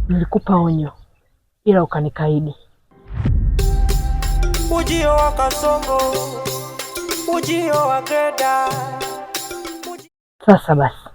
Nilikupa onyo ila ukanikaidi. Ujio wa Kasongo, ujio wa Greda. Sasa basi,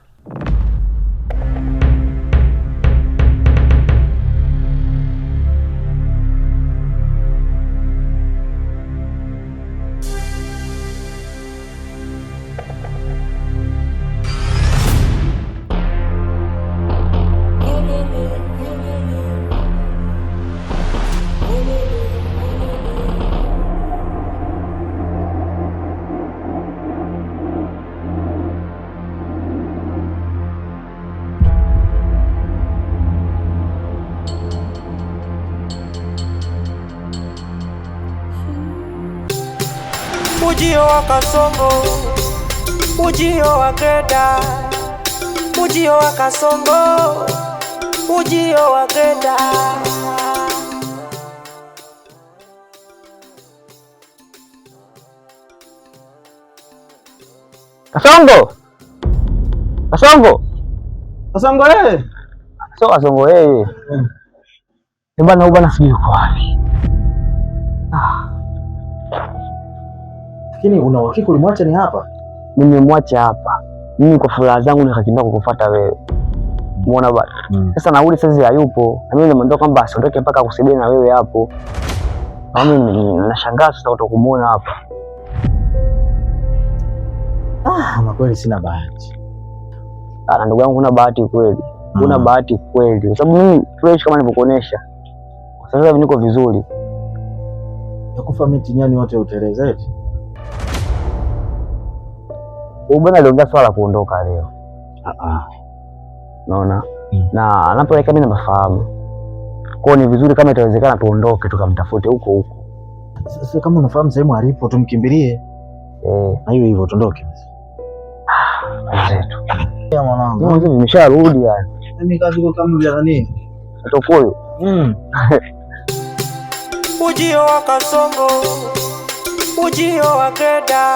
Ujio wa Kasongo, ujio wa Greda, ujio wa Kasongo, ujio wa Greda. Kasongo! Kasongo! Kasongo eh. So Kasongo eh. Bwana huyu bwana sijui yuko wapi. Ah, Lakini una uhakika ulimwacha ni hapa? nimemwacha hapa. Mimi kwa furaha zangu nikakimbia kukufuata wewe. Muona bwana. Sasa nauli sasa hayupo. Na mimi nimemwambia kwamba asiondoke mpaka akusaidie na wewe hapo. Na mimi nashangaa sasa kutokumuona hapa. Ah, ama kweli sina bahati. Ah, ndugu yangu huna bahati kweli. Huna bahati kweli. Kwa sababu mimi fresh kama nilivyokuonesha. Kwa sasa hivi niko vizuri. Nakufa miti nyani wote uteleza eti. Huyu bwana aliongea swala la kuondoka leo. Ah ah. Unaona? Na anapoelekea mimi nafahamu. Kwa hiyo ni vizuri kama itawezekana tuondoke tukamtafute huko huko. Sasa kama unafahamu sehemu alipo tumkimbilie. Eh, Na hiyo hivyo tuondoke. wenzetu. Ya mwanangu. Mimi nimesharudi yani. Mimi kazi kwa kama vya nani? Tokoyo. Ujio wa Kasongo, ujio wa Greda,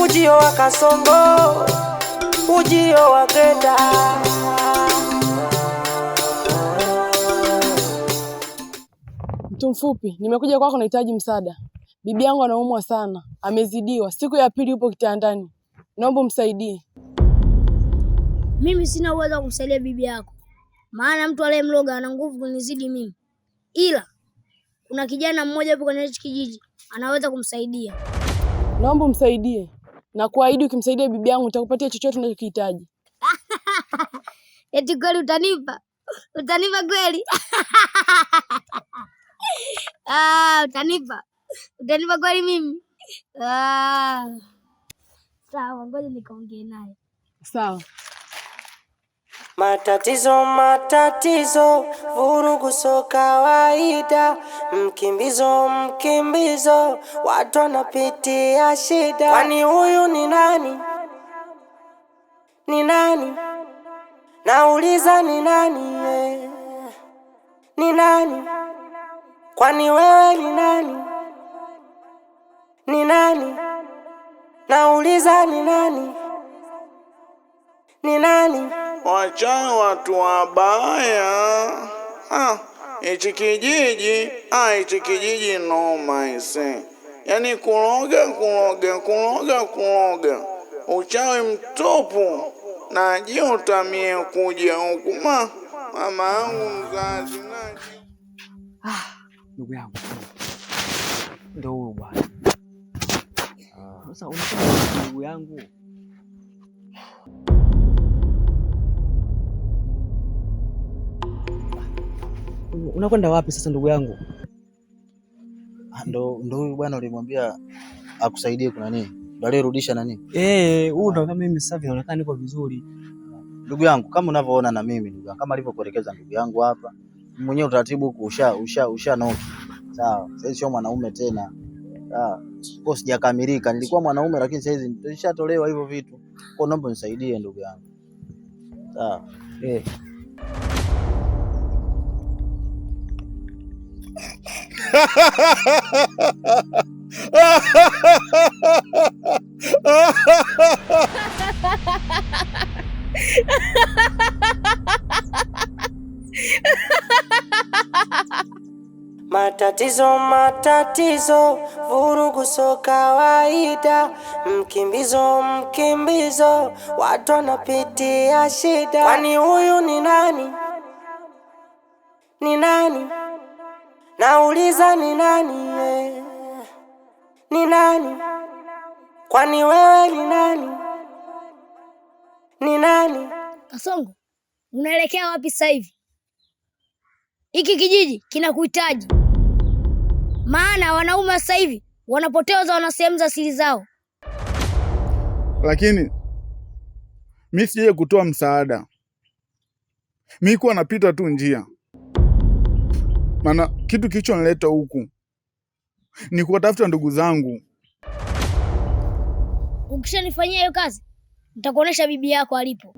ujio wa Kasongo, ujio wa Greda. Mtu mfupi, nimekuja kwako, nahitaji msaada. Bibi yangu anaumwa sana, amezidiwa, siku ya pili yupo kitandani. Naomba umsaidie. Mimi sina uwezo wa kumsaidia bibi yako, maana mtu aliyemloga ana nguvu kunizidi mimi, ila kuna kijana mmoja hapo kwenye hichi kijiji anaweza kumsaidia. Naomba umsaidie na kuahidi, ukimsaidia bibi yangu nitakupatia chochote unachokihitaji. Eti kweli utanipa? Utanipa kweli? Ah, utanipa? Utanipa kweli mimi? Ah. Sawa, ngoja nikaongee naye. Sawa. Matatizo, matatizo, vurugu so kawaida, mkimbizo, mkimbizo, watu wanapitia shida. Kwani huyu ni nani? Ni nani? Nauliza ni nani? Eh? Ni nani? Kwani wewe ni nani? Ni nani? Nauliza ni nani? Ni nani? Wachawi watu wabaya. Ah, hichi kijiji, ah, hichi kijiji noma ise. Yaani kuloga kuloga kuloga kuloga, uchawi mtupu. Najuta mie kuja huku ma mama yangu mzazi na Ndugu yangu. Ndio huyo bwana. Sasa unasema ndugu yangu. Unakwenda wapi sasa ndugu yangu? Ah, ndo huyu bwana ulimwambia akusaidie kuna nini? Ndo aliyerudisha nani? Eh, huyu ndo kama mimi sasa hivi naonekana niko vizuri. Ndugu yangu kama unavyoona na mimi ndugu yangu, kama alivyokuelekeza ndugu yangu hapa, mwenyewe utaratibu huku usha noki. Sawa, sasa sio mwanaume tena. Sawa. Kwa sijakamilika, nilikuwa mwanaume lakini sasa hizi nishatolewa hivyo vitu. Kwa naomba nisaidie ndugu yangu. Sawa. Eh. Matatizo, matatizo, vurugu so kawaida, mkimbizo, mkimbizo, watu wanapitia shida. Kwani huyu ni nani? Ni nani? Nauliza ni nani? Eh. Ni nani? Kwani wewe ni nani? Ni nani? Kasongo, unaelekea wapi sasa hivi? Hiki kijiji kinakuhitaji, maana wanaume sasa hivi wanapoteza wana sehemu za siri zao. Lakini mi sijaje kutoa msaada, mi kuwa napita tu njia, maana kitu kilichonileta huku ni kuwatafuta ndugu zangu. Ukishanifanyia hiyo kazi, nitakuonesha bibi yako alipo.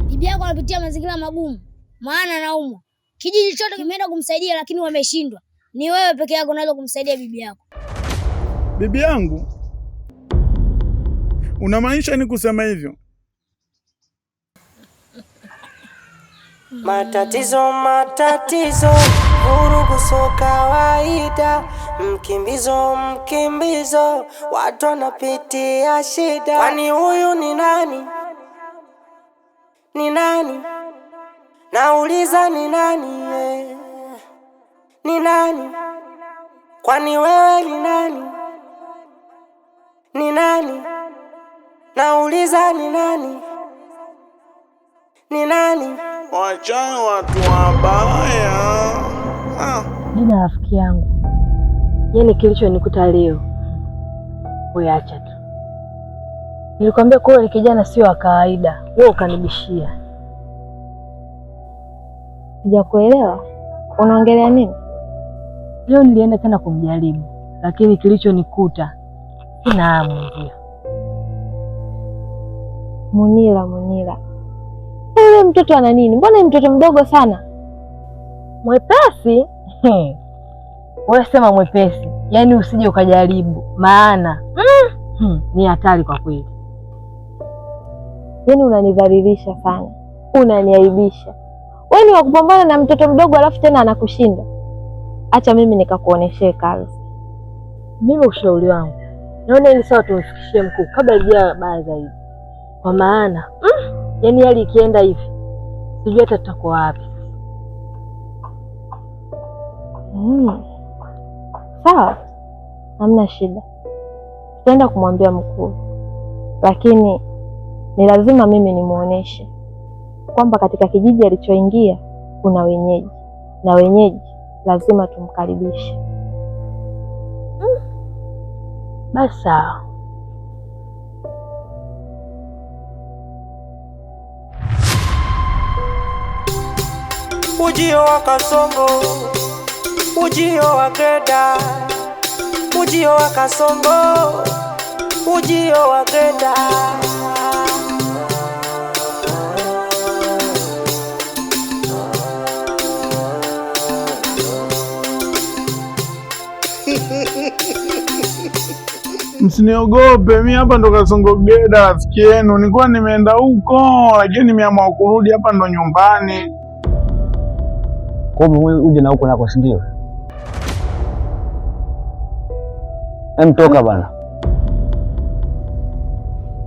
Bibi yako anapitia mazingira magumu, maana anaumwa. Kijiji chote kimeenda kumsaidia, lakini wameshindwa. Ni wewe peke yako unaweza kumsaidia bibi yako. Bibi yangu? Unamaanisha ni kusema hivyo? Matatizo, matatizo, vurugu so kawaida, mkimbizo, mkimbizo, watu wanapitia shida. Kwani huyu ni nani? Ni nani? Nauliza ni nani? Eh. Ni nani? Kwani wewe ni nani? Ni nani? Nauliza ni nani? Ni nani? Wachawi watu wabaya. Ah. Dina rafiki yangu, yaani kilichonikuta leo, wewe acha tu. Nilikwambia kuwa yule kijana sio wa kawaida, wewe ukanibishia. Sijakuelewa, unaongelea nini? Leo nilienda tena kumjaribu, lakini kilichonikuta sina hamu ndio. Munira, Munira, yule mtoto ana nini? Mbona ni mtoto mdogo sana? Mwepesi? Wewe sema mwepesi, yaani usije ukajaribu, maana ni hatari kwa kweli. Yaani unanidhalilisha sana, unaniaibisha. Wewe ni wa kupambana na mtoto mdogo alafu tena anakushinda. Acha mimi nikakuoneshee kazi. Mimi ushauri wangu naona hili sawa, tumfikishie mkuu kabla haijawa baya zaidi, kwa maana yaani hali ikienda hivi sijui hata tutakuwa wapi. Sawa, hamna shida, tutaenda kumwambia mkuu, lakini ni lazima mimi nimuoneshe kwamba katika kijiji alichoingia kuna wenyeji na wenyeji lazima tumkaribishe. Basi sawa. Ujio wa Kasongo, ujio wa Greda, ujio wa Kasongo, ujio wa Greda. Msiniogope, mi hapa ndo Kasongo Greda rafiki yenu. Nilikuwa nimeenda huko, lakini nimeamua kurudi hapa, ndo nyumbani. Kwa hiyo wewe uje na huko nako, si ndio? Hem, toka bana.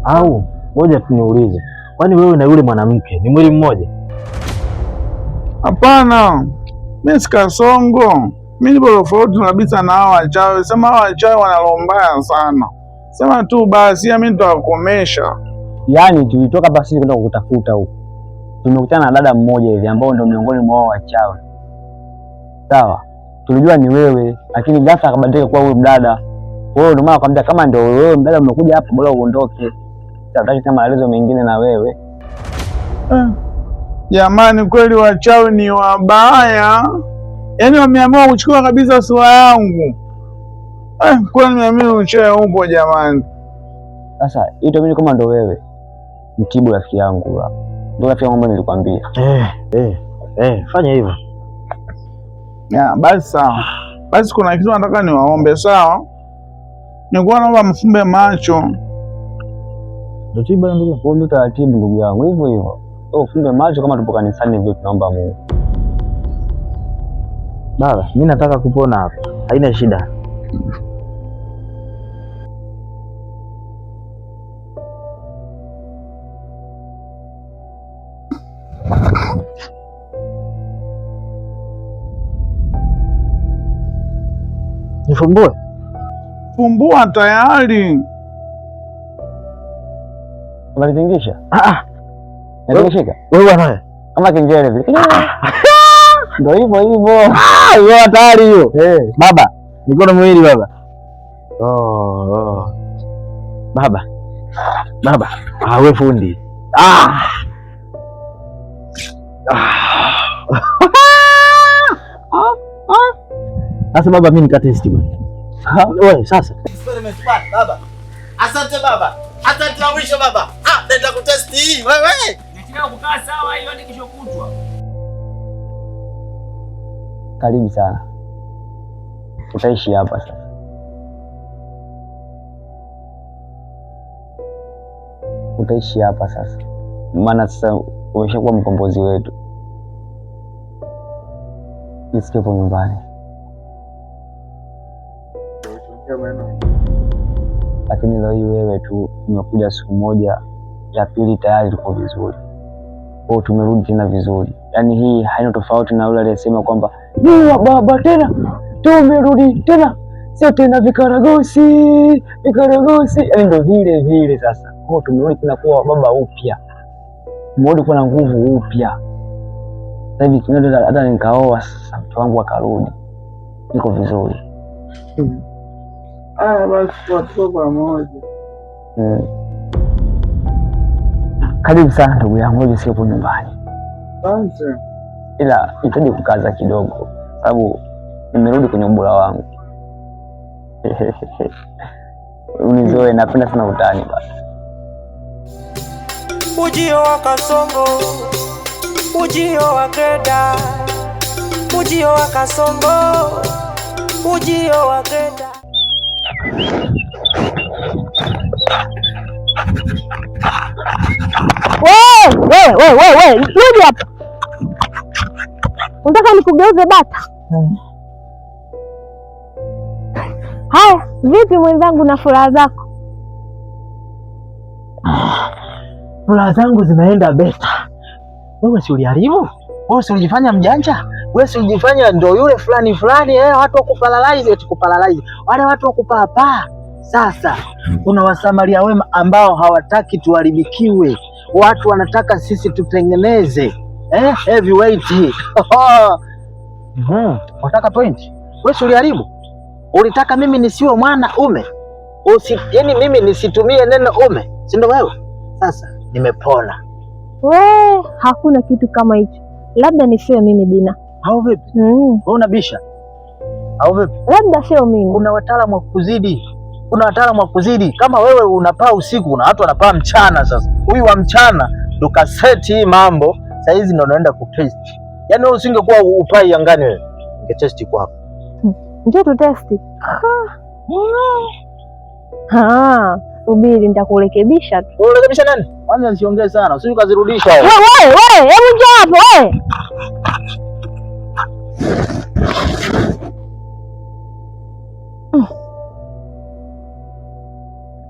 Au ngoja tuniulize, kwani wewe na yule mwanamke ni mwili mmoja? Hapana, mi si Kasongo, mi nipo tofauti kabisa na hawa wachawi. Sema hawa wachawi wana roho mbaya sana. Sema tu basi, mi nitawakomesha. Yaani tulitoka hapa sisi kwenda kukutafuta huko, tumekutana na dada mmoja hivi ambao ndio miongoni mwa wao wachawi. Sawa, tulijua ni wewe, lakini ghafla akabadilika kuwa huyu mdada. Kwa hiyo ndio maana akamwambia kama ndio wewe mdada umekuja hapa, bora uondoke. Hataki kama maelezo mengine na wewe. Jamani, kweli wachawi ni wabaya, yaani wameamua kuchukua kabisa sura yangu. Kweli nimeamini uchawi upo jamani. Sasa ito mimi kama ndo wewe, mtibu rafiki yangu hapa. Ndio rafiki yangu ambaye nilikwambia. Fanya hivyo. Ya, basi sawa. Basi kuna kitu nataka niwaombe, sawa? Nilikuwa naomba mfumbe macho. Ndio tiba ndugu. Huo ndio taratibu ndugu yangu, hivyo hivyo. Wewe ufumbe macho kama tupo kanisani vile tunaomba Mungu. Baba, mimi nataka kupona hapa. Haina shida. Nifumbue? Fumbua tayari. Unalitingisha? Ah ah. Natingishika? Wewe bwana. Kama kengele vile. Ndio hivyo hivyo. Ah, hiyo hatari hiyo. Eh. Baba, mikono miwili baba. Oh, oh. Baba. Baba, ah wewe fundi. Ah. Ah. Ah. Ah. Sasa baba mimi nikatesti bwana. Wewe sasa. Experiment bwana baba. Asante baba. Asante la mwisho baba. Ah, nenda kutesti hii wewe. Nataka kukaa sawa hiyo hadi kesho kutwa. Karibu sana. Utaishi hapa sasa. Utaishi hapa sasa, maana sasa umeshakuwa mkombozi wetu. Jisikie upo nyumbani, lakini leo hii wewe tu umekuja siku moja ya pili tayari tuko vizuri, kwa hiyo tumerudi tena vizuri. Yaani hii haina tofauti na yule aliyesema kwamba ni wa baba tena tumerudi tena, sio tena vikaragosi vikaragosi. Yaani ndo vile vile sasa. Kwa hiyo tumerudi tena kuwa baba upya, tumerudi kuwa na nguvu upya. Sasa hivi tunaweza hata nikaoa sasa, mtu wangu akarudi, niko vizuri. Ah, basi watuko pamoja. Karibu sana ndugu yangu, wewe sio nyumbani, Asante. ila hitaji kukaza kidogo, sababu nimerudi kwenye ubora wangu. Unizoe, napenda sana utani basi. Ujio wa Kasongo, ujio wa Greda, ujio wa Kasongo, ujio wa Greda. We, we, we, we, rudi hapa. Unataka nikugeuze bata? Haya, vipi mwenzangu na furaha zako? Furaha zangu zinaenda beta. Wewe si uliharibu? Wewe si ulijifanya mjanja? Wewe si ulijifanya ndo yule fulani fulani, watu wa kuparalyze, eti kuparalyze. Wale watu wa kupaapaa. Sasa kuna wasamaria wema ambao hawataki tuharibikiwe. Watu wanataka sisi tutengeneze heavyweight. Wataka point? Wewe si uliharibu? Ulitaka mimi nisiwe mwana ume. Yaani mimi nisitumie neno ume, si ndio wewe? Sasa nimepona. We, hakuna kitu kama hicho. Labda nisiwe mimi Dina. Au vipi? Wewe unabisha? Au vipi? Labda sio mimi. Kuna wataalamu wa kuzidi. Kuna wataalamu wa kuzidi. Kama wewe unapaa usiku, kuna watu wanapaa mchana. Sasa huyu wa mchana ndo kaseti hii mambo, saa hizi ndo naenda kutest. Yaani wewe usingekuwa upai angani wewe, ungetesti kwako. Njoo tutesti. Ha, subiri nitakurekebisha tu. Unarekebisha nani? Kwanza nisiongee sana, usije ukazirudisha wewe. Wewe, wewe, hebu njoo hapo wewe.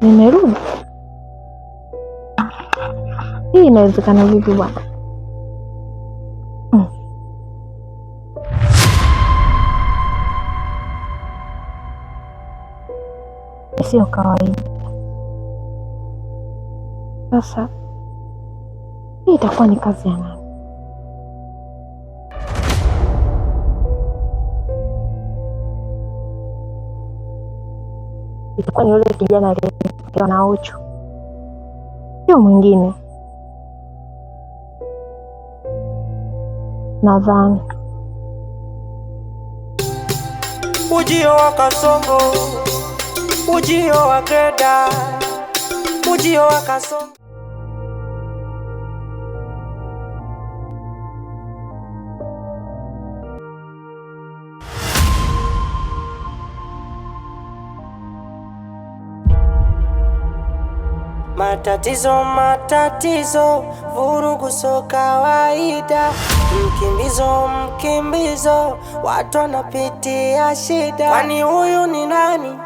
Nimerudi. Hii inawezekana vipi bwana? Sio kawaida. Sasa hii itakuwa ni kazi ya nani? Itakuwa ni yule kijana aliyepewa na Uchu, sio mwingine. Nadhani Ujio wa Kasongo, ujio wa Greda, ujio wa Kasongo. Matatizo, matatizo, vurugu so kawaida. Mkimbizo, mkimbizo, watu wanapitia shida. Kwani huyu ni nani?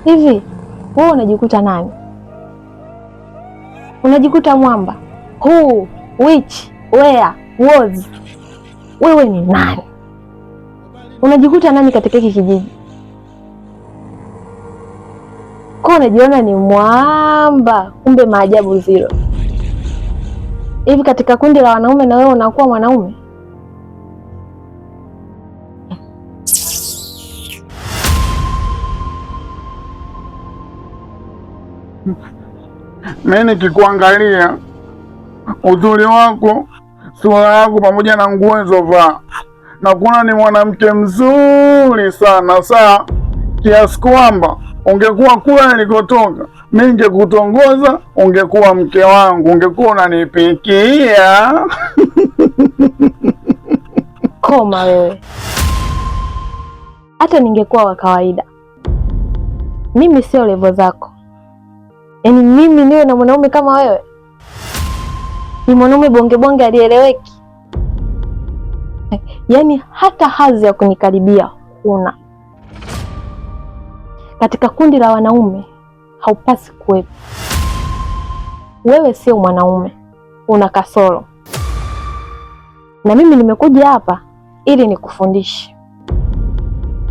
Hivi wewe unajikuta nani? Unajikuta mwamba? Who, which, where, was? Wewe ni nani? Unajikuta nani katika hiki kijiji? Kwa unajiona ni mwamba, kumbe maajabu zero. Hivi katika kundi la wanaume na wewe unakuwa mwanaume? Mimi nikikuangalia uzuri wako, sura yako pamoja na nguo ulizovaa, na kuona ni mwanamke mzuri sana, saa kiasi kwamba ungekuwa kule nilikotoka, mimi ningekutongoza, ungekuwa mke wangu, ungekuwa unanipikia. Koma wewe. Hata ningekuwa wa kawaida, mimi sio level zako. Yaani mimi niwe na mwanaume kama wewe? Ni mwanaume bonge bonge alieleweki, yaani hata hadhi ya kunikaribia huna. Katika kundi la wanaume haupasi kuwepo. Wewe sio mwanaume, una kasoro, na mimi nimekuja hapa ili nikufundishe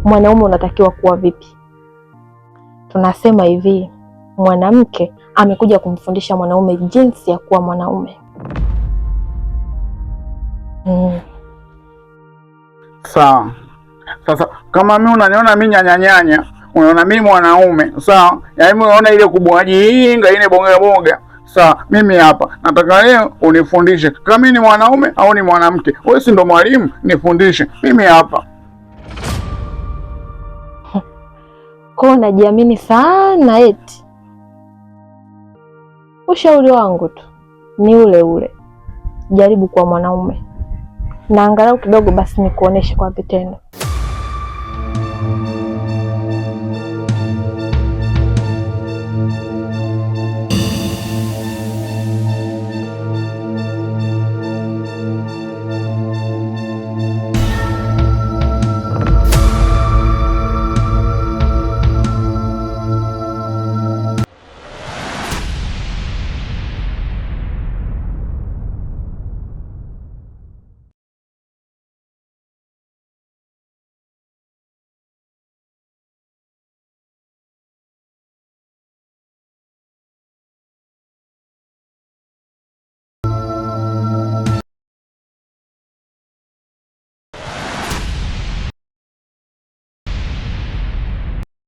mwanaume unatakiwa kuwa vipi. Tunasema hivi, mwanamke amekuja kumfundisha mwanaume jinsi ya kuwa mwanaume. Sawa. Sasa kama mimi unaniona mimi nyanyanyanya, unaona mimi mwanaume, sawa? Yaani unaona ile kubwajinga ile bonga bonga. Sawa, mimi hapa nataka leo unifundishe kama mimi ni mwanaume au ni mwanamke. Wewe si ndo mwalimu, nifundishe mimi hapa. Kwa unajiamini sana eti? Ushauri wangu tu ni ule ule, jaribu kuwa mwanaume na angalau kidogo basi nikuoneshe kwa vitendo.